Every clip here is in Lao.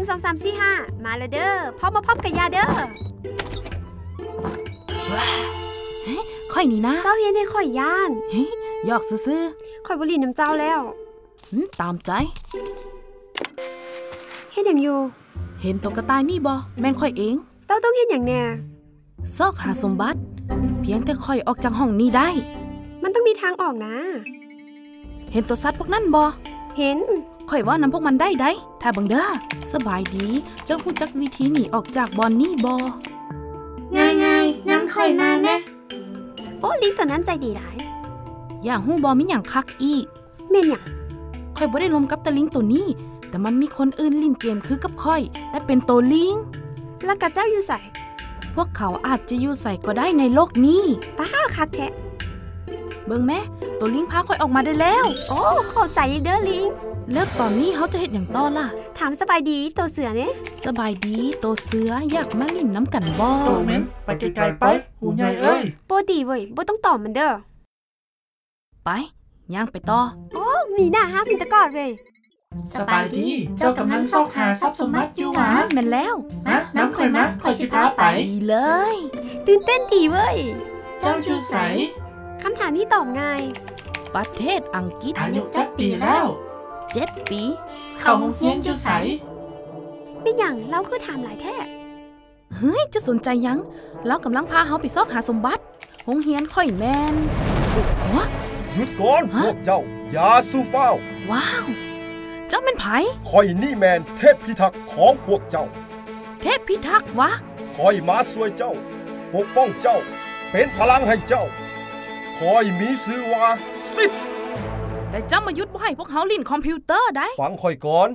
ສອງ ສາມ ສີ່ ຫ້າ ມາແລ້ວເດີ້ ພ້ອມບໍ່ພ້ອມກະຢ່າເດີ້. ຂ້ອຍນີ້ນະ. ເຈົ້າເຮັດໃຫ້ຂ້ອຍຢ້ານ. ຫື ຫຍອກຊື່ໆ. ຂ້ອຍບໍ່ຫຼິ້ນນຳເຈົ້າແລ້ວ. ຫື ຕາມໃຈ. ເຮັດຫຍັງຢູ່? ເຫັນໂຕກະຕ່າຍນີ້ບໍ່? ແມ່ນຂ້ອຍເອງ. ເຈົ້າຕ້ອງເຮັດຫຍັງແດ່? ຊອກຫາສົມບັດ. ພຽງແຕ່ຂ້ອຍອອກຈາກຫ້ອງນີ້ໄດ້. ມັນຕ້ອງມີທາງອອກນະ. ເຫັນໂຕສັດພວກນັ້ນບໍ່? ເຫັນ. ຂ້ອຍເວົ້ານຳພວກມັນໄດ້ໃດ໋. ຖ້າເບິ່ງເດີ້. ສະບາຍດີ. ເຈົ້າຮູ້ຈັກວິທີໜີອອກຈາກບ່ອນນີ້ບໍ່? ງ່າຍໆ ນຳຂ້ອຍມາແດ່. ໂອ້ ລິງໂຕນັ້ນໃຈດີຫຼາຍ. ຢາກຮູ້ບໍ່ມີຫຍັງຄັກອີກ? ແມ່ນຫຍັງ? ຂ້ອຍບໍ່ໄດ້ລົມກັບແຕ່ລິງໂຕນີ້, ແຕ່ມັນມີຄົນອື່ນຫຼິ້ນເກມຄືກັບຂ້ອຍ, ແຕ່ເປັນໂຕລິງ. ແລ້ວກະເຈົ້າຢູ່ໃສ? ພວກເຂົາອາດຈະຢູ່ໃສກໍໄດ້ໃນໂລກນີ້. ປ້າ ຄັກແທ້. ເບິ່ງແມ້, ໂຕລິງພາຂ້ອຍອອກມາໄດ້ແລ້ວ. ໂອ້ ຂອບໃຈເດີ້ລິງ. ແລ້ວຕອນນີ້ເຮົາຈະເຮັດຫຍັງຕໍ່ລະ? ຖາມສະບາຍດີໂຕເສືອແດ່. ສະບາຍດີໂຕເສືອ, ຢາກມາຫຼິ້ນນຳກັນບໍ່? ໂຕເມັນ, ໄປໄກໆໄປ, ຫູໃຫຍ່ເອີຍ. ບໍ່ດີເວີຍ, ບໍ່ຕ້ອງຕອບມັນເດີ້. ໄປ, ຍ່າງໄປຕໍ່. ໂອ້ ມີໜ້າຮັກເປັນຕາກອດເວີຍ. ສະບາຍດີ, ເຈົ້າກຳລັງຊອກຫາຊັບສົມບັດຢູ່ຫວາ? ແມ່ນແລ້ວ. ມາ, ນຳຂ້ອຍມາ, ຂ້ອຍຊິພາໄປ. ດີເລີຍ. ຕື່ນເຕັ້ນດີເວີຍ. ເຈົ້າຢູ່ໃສ? ຄຳຖາມນີ້ຕອບງ່າຍ. ປະເທດອັງກິດ. ອາຍຸຈັກປີແລ້ວ? ເຈັດປີ. ເຂົ້າໂຮງຮຽນຢູ່ໃສ? ເປັນຫຍັງລາວຄືຖາມຫຼາຍແທ້? ເຮີ້ຍ ຈະສົນໃຈຫຍັງ? ລາວກຳລັງພາເຮົາໄປຊອກຫາສົມບັດ. ໂຮງຮຽນຂ້ອຍແມ່ນ ໂອ້ ຫະ? ຢຸດກ່ອນ ພວກເຈົ້າ, ຢ່າສູ່ຟ້າວ. ວ້າວ! ເຈົ້າແມ່ນໃຜ? ຂ້ອຍນີ້ແມ່ນເທບພິທັກຂອງພວກເຈົ້າ. ເທບພິທັກຫວາ? ຂ້ອຍມາຊ່ວຍເຈົ້າ, ປົກປ້ອງເຈົ້າ, ເປັນພະລັງໃຫ້ເຈົ້າ. ຂ້ອຍມີຊື່ວ່າ ຊິດ. ແຕ່ເຈົ້າມາຢຸດບໍ່ໃຫ້ພວກເຮົາຫຼິ້ນຄອມພິວເຕີໄດ໋. ຟັງຂ້ອຍກ່ອນ.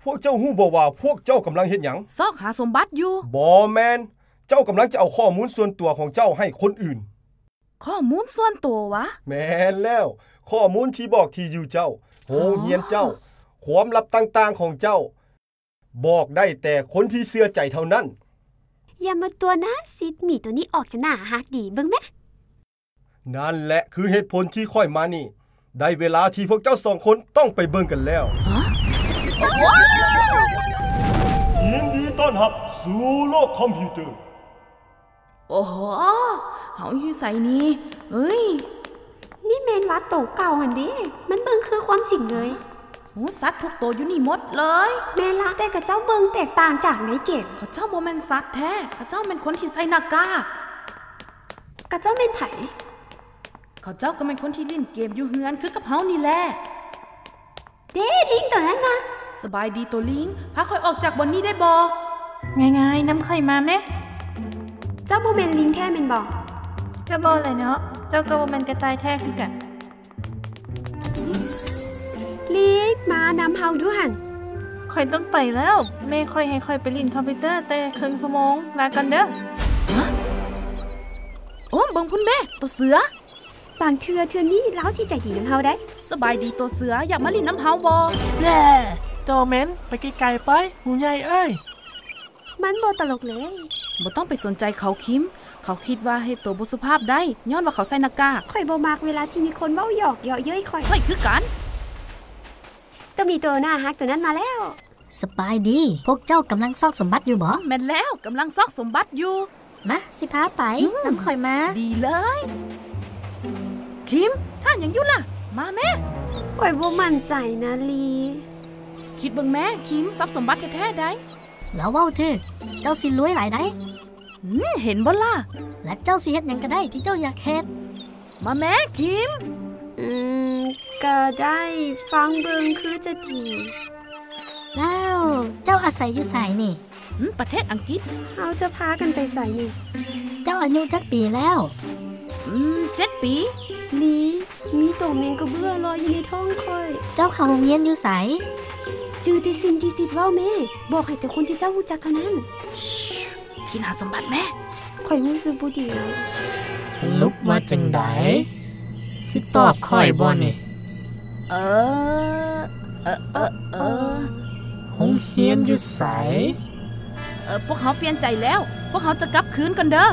ພວກເຈົ້າຮູ້ບໍ່ວ່າພວກເຈົ້າກຳລັງເຮັດຫຍັງ? ຊອກຫາສົມບັດຢູ່. ບໍ່ແມ່ນ. ເຈົ້າກຳລັງຈະເອົາຂໍ້ມູນສ່ວນຕົວຂອງເຈົ້າໃຫ້ຄົນອື່ນ. ຂໍ້ມູນສ່ວນໂຕຫວາ? ແມ່ນແລ້ວ. ຂໍ້ມູນທີ່ບອກທີ່ຢູ່ເຈົ້າ, ໂຮງຮຽນເຈົ້າ, ຄວາມລັບຕ່າງໆຂອງເຈົ້າ, ບອກໄດ້ແຕ່ຄົນທີ່ເຊື່ອໃຈເທົ່ານັ້ນ. ຢ່າມາຕົວະນະ, ຊິດໝີໂຕນີ້ອອກຈະໜ້າຮັກດີ, ເບິ່ງແມ້. ນັ້ນແຫຼະຄືເຫດຜົນທີ່ຂ້ອຍມານີ້. ໄດ້ເວລາທີ່ພວກເຈົ້າສອງຄົນຕ້ອງໄປເບິ່ງກັນແລ້ວ. ຮະ? ຍິນດີຕ້ອນຮັບສູ່ໂລກຄອມພິວເຕີ. ໂອ້ໂຫ ເຮົາຢູ່ໃສນີ້? ເອີຍ ນີ້ແມ່ນວ່າໂຕເກົ່າຫັ້ນເດ້. ມັນເບິ່ງຄືຄວາມຈິງເລີຍ. ໂອ້ ສັດທຸກໂຕຢູ່ນີ້ໝົດເລີຍ. ແມ່ນລະ, ແຕ່ຂະເຈົ້າເບິ່ງແຕກຕ່າງຈາກໃນເກມ. ຂະເຈົ້າບໍ່ແມ່ນສັດແທ້, ຂະເຈົ້າແມ່ນຄົນທີ່ໃສ່ໜ້າກາກ. ຂະເຈົ້າແມ່ນໃຜ? ເຂົາເຈົ້າກໍແມ່ນຄົນທີ່ຫຼິ້ນເກມຢູ່ເຮືອນຄືກັບເຮົານີ້ແຫຼະ. ເດ້ ລິງໂຕນັ້ນນະ. ສະບາຍດີໂຕລິງ, ພາຂ້ອຍອອກຈາກບ່ອນນີ້ໄດ້ບໍ່? ງ່າຍໆ, ນຳຂ້ອຍມາແມ້. ເຈົ້າບໍ່ແມ່ນລິງແທ້ແມ່ນບໍ່? ກະບໍ່ແຫຼະເນາະ, ເຈົ້າກໍບໍ່ແມ່ນກະຕ່າຍແທ້ຄືກັນ. ລີບມານຳເຮົາດູຫັ້ນ. ຂ້ອຍຕ້ອງໄປແລ້ວ, ແມ່ຂ້ອຍໃຫ້ຂ້ອຍໄປຫຼິ້ນຄອມພິວເຕີແຕ່ເຄິ່ງຊົ່ວໂມງ. ລາກ່ອນເດີ້. ຮະ? ໂອ້ ເບິ່ງພຸ້ນແມ້, ໂຕເສືອ. ບາງເທື່ອ ເທື່ອນີ້ລາວຊິໃຈດີນຳເຮົາໄດ໋. ສະບາຍດີໂຕເສືອ, ຢາກມາຫຼິ້ນນຳເຮົາບໍ່? ແລະ ໂຕເມັນ, ໄປໄກໆໄປ, ຫູໃຫຍ່ເອີຍ. ມັນບໍ່ຕະຫຼົກເລີຍ. ບໍ່ຕ້ອງໄປສົນໃຈເຂົາ, ຄິມ. ເຂົາຄິດວ່າເຮັດໂຕບໍ່ສຸພາບໄດ້, ຍ້ອນວ່າເຂົາໃສ່ໜ້າກາກ. ຂ້ອຍບໍ່ມັກເວລາທີ່ມີຄົນເວົ້າຫຍອກເຍາະເຍີ້ຍຂ້ອຍ. ຂ້ອຍຄືກັນ. ໂຕມີໂຕໜ້າຮັກໂຕນັ້ນມາແລ້ວ. ສະບາຍດີ, ພວກເຈົ້າກຳລັງຊອກສົມບັດຢູ່ບໍ? ແມ່ນແລ້ວ, ກຳລັງຊອກສົມບັດຢູ່. ມາ, ຊິພາໄປ. ອືມ, ນຳຂ້ອຍມາ. ດີເລີຍ. ຄິມ, ຖ້າຫຍັງຢູ່ລະ? ມາແມ້. ຂ້ອຍບໍ່ໝັ້ນໃຈນະລີ. ຄິດເບິ່ງແມ້, ຄິມ, ຊັບສົມບັດແທ້ໆໄດ໋. ລາວເວົ້າຖືກ, ເຈົ້າຊິລວຍຫຼາຍໄດ໋. ອືມ, ເຫັນບໍ່ລະ? ແລະເຈົ້າຊິເຮັດຫຍັງກໍໄດ້ທີ່ເຈົ້າຢາກເຮັດ. ມາແມ້ ຄິມ. ອືມ, ກໍໄດ້, ຟັງເບິ່ງຄືຈະດີ. ແລ້ວເຈົ້າອາໄສຢູ່ໃສນີ້? ອືມ, ປະເທດອັງກິດ. ເຮົາຈະພາກັນໄປໃສນີ້? ເຈົ້າອາຍຸຈັກປີແລ້ວ? ອືມ, ເຈັດປີ. ລີ, ມີໂຕແມງກະເບື້ອລອຍຢູ່ໃນທ້ອງຂ້ອຍ. ເຈົ້າເຂົ້າໂຮງຮຽນຢູ່ໃສ? ຈື່ຕິດສິ່ງທີ່ຊິດເວົ້າແມ້, ບອກໃຫ້ແຕ່ຄົນທີ່ເຈົ້າຮູ້ຈັກເທົ່ານັ້ນ. ຄິດຫາສົມບັດແມ້. ຂ້ອຍຮູ້ສຶກບໍ່ດີ. ສະຫຼຸບວ່າຈັ່ງໃດ? ຊິຕອບຂ້ອຍບໍ່ນີ້? ເອີ, ເອີ, ເອີ, ເອີ. ໂຮງຮຽນຢູ່ໃສ? ເອີ, ພວກເຮົາປ່ຽນໃຈແລ້ວ. ພວກເຮົາຈະກັບຄືນກ່ອນເດີ້.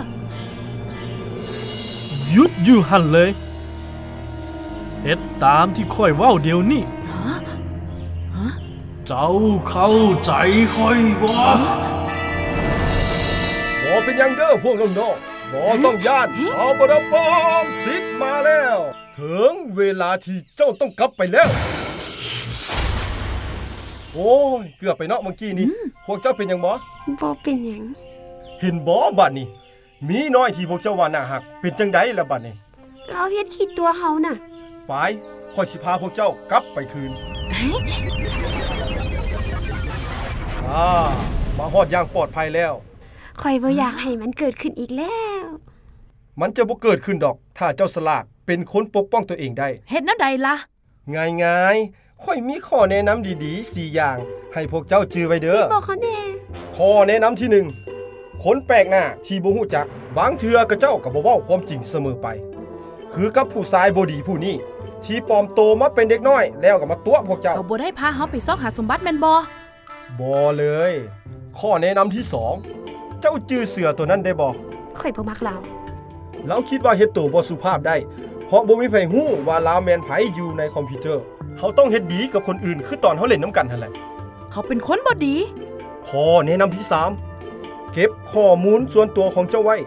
ຢຸດຢູ່ຫັ້ນເລີຍ. ເຮັດຕາມທີ່ຂ້ອຍເວົ້າດຽວນີ້. ຮະ? ຮະ? ເຈົ້າເຂົ້າໃຈຂ້ອຍບໍ່? ບໍ່ເປັນຫຍັງເດີພວກນ້ອງໆ, ບໍ່ຕ້ອງຢ້ານ. ເຮົາບໍ່ໄດ້ປ້ອມສິດມາແລ້ວ. ເຖິງເວລາທີ່ເຈົ້າຕ້ອງກັບໄປແລ້ວ. ໂອ້ຍ ເກືອບໄປເນາະເມື່ອກີ້ນີ້. ອືມ ພວກເຈົ້າເປັນຫຍັງບໍ່? ບໍ່ເປັນຫຍັງ. ເຫັນບໍ່ບາດນີ້ ໝີນ້ອຍທີ່ພວກເຈົ້າວ່າໜ້າຮັກ ເປັນຈັ່ງໃດລະບາດນີ້? ລາວເຮັດຂີ້ຕົວະເຮົານະ. ໄປ, ຂ້ອຍຊິພາພວກເຈົ້າກັບໄປຄືນ. ອາ ມາຮອດຢ່າງປອດໄພແລ້ວ. ຂ້ອຍບໍ່ຢາກໃຫ້ມັນເກີດຂຶ້ນອີກແລ້ວ. ມັນຈະບໍ່ເກີດຂຶ້ນດອກ ຖ້າເຈົ້າສະຫຼາດເປັນຄົນປົກປ້ອງຕົວເອງໄດ້. ເຮັດແນວໃດລະ? ງ່າຍໆ, ຂ້ອຍມີຂໍ້ແນະນຳດີໆສີ່ຢ່າງໃຫ້ພວກເຈົ້າຈື່ໄວ້ເດີ. ຊິບອກເຂົາແດ່. ຂໍ້ແນະນຳທີໜຶ່ງ, ຄົນແປກໜ້າທີ່ບໍ່ຮູ້ຈັກ ບາງເທື່ອເຂົາເຈົ້າກໍບໍ່ເວົ້າຄວາມຈິງສະເໝີໄປ, ຄືກັບຜູ້ຊາຍບໍ່ດີຜູ້ນີ້ ທີ່ປອມໂຕມາເປັນເດັກນ້ອຍ ແລ້ວກໍມາຕົວະພວກເຈົ້າ. ເຂົາບໍ່ໄດ້ພາເຮົາໄປຊອກຫາສົມບັດແມ່ນບໍ່? ບໍ່ເລີຍ. ຂໍ້ແນະນຳທີສອງ, ເຈົ້າຈື່ເສືອໂຕນັ້ນໄດ້ບໍ່? ຂ້ອຍບໍ່ມັກລາວ. ລາວຄິດວ່າເຮັດໂຕບໍ່ສຸພາບໄດ້ ເພາະບໍ່ມີໃຜຮູ້ວ່າລາວແມ່ນໃຜຢູ່ໃນຄອມພິວເຕີ. ເຮົາຕ້ອງເຮັດດີກັບຄົນອື່ນ ຄືຕອນເຮົາຫຼິ້ນນຳກັນຫັ້ນແຫຼະ. ເຂົາເປັນຄົນບໍ່ດີ. ຂໍ້ແນະນຳທີສາມ, ເກັບຂໍ້ມູນສ່ວນຕົວຂອງເຈົ້າໄວ້.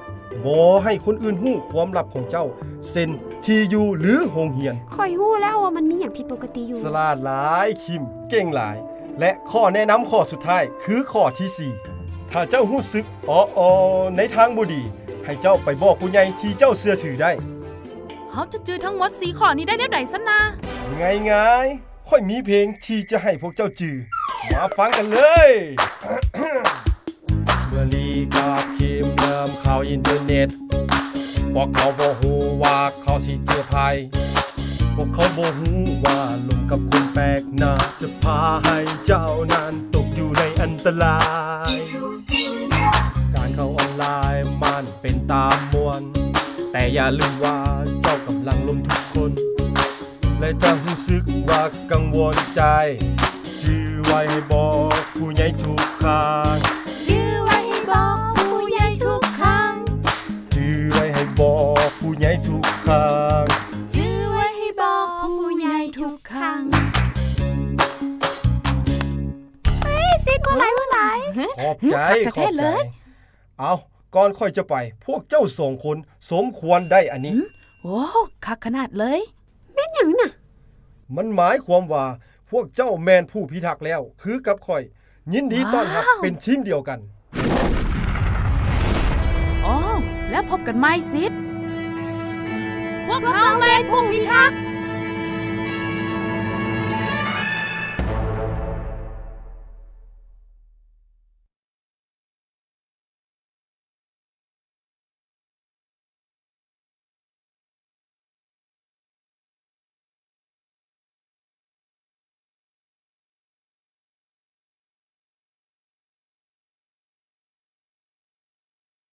ບໍ່ໃຫ້ຄົນອື່ນຮູ້ຄວາມລັບຂອງເຈົ້າ ເຊັ່ນ ທີ່ຢູ່ ຫຼື ໂຮງຮຽນ. ຂ້ອຍຮູ້ແລ້ວວ່າມັນມີຫຍັງຜິດປົກກະຕິຢູ່. ສະຫຼາດຫຼາຍ, ຄິມ, ເກັ່ງຫຼາຍ. ແລະ ຂໍ້ແນະນຳຂໍ້ສຸດທ້າຍ ຄືຂໍ້ທີສີ່, ຖ້າເຈົ້າຮູ້ສຶກອໍໆໃນທາງບໍ່ດີ, ໃຫ້ເຈົ້າໄປບອກຜູ້ໃຫຍ່ທີ່ເຈົ້າເຊື່ອຖືໄດ້. ເຮົາຈະຈື່ທັງໝົດສີ່ຂໍ້ນີ້ໄດ້ແນວໃດຊັ້ນນະ? ງ່າຍໆ, ຂ້ອຍມີເພງທີ່ຈະໃຫ້ພວກເຈົ້າຈື່. ມາຟັງກັນເລີຍ. ເມື່ອລີກັບຄິມເລີ່ມເຂົ້າອິນເຕີເນັດ, ພວກເຂົາບໍ່ຮູ້ວ່າເຂົາຊິເຈີໃຜ. ພວກເຂົາບໍ່ຮູ້ວ່າລົມກັບຄົນແປກໜ້າຈະພາໃຫ້ເຈົ້ານັ້ນຕົກຢູ່ໃນອັນຕະລາຍ. ການເຂົ້າອອນລາຍມັນເປັນຕາມ່ວນ, ແຕ່ຢ່າລືມວ່າເຈົ້າກຳລັງລົມທຸກຄົນ. ແລະຈະຮູ້ສຶກວ່າກັງວົນໃຈ. ຈື່ໄວ້ໃຫ້ບອກຜູ້ໃຫຍ່ທຸກຄັ້ງ. ຈື່ໄວ້ໃຫ້ບອກຜູ້ໃຫຍ່ທຸກຄັ້ງ. ຈື່ໄວ້ໃຫ້ບອກຜູ້ໃຫຍ່ທຸກຄັ້ງ. ຈື່ໄວ້ໃຫ້ບອກຜູ້ໃຫຍ່ທຸກຄັ້ງ. ເອີຍ ຊິດ ເວົ້າຫຼາຍ ເວົ້າຫຼາຍ. ຂອບໃຈ ຂອບໃຈ. ເອົ້າ ກ່ອນຂ້ອຍຈະໄປ, ພວກເຈົ້າສອງຄົນສົມຄວນໄດ້ອັນນີ້. ໂອ້ ຄັກຂະໜາດເລີຍ. ແມ່ນຫຍັງນະ? ມັນໝາຍຄວາມວ່າພວກເຈົ້າແມ່ນຜູ້ພິທັກແລ້ວ ຄືກັບຂ້ອຍ. ຍິນດີຕ້ອນຮັບເປັນທີມດຽວກັນ. ໂອ້ ແລ້ວພົບກັນໃໝ່ ຊິດ. ພວກເຮົາແມ່ນຜູ້ພິທັກ.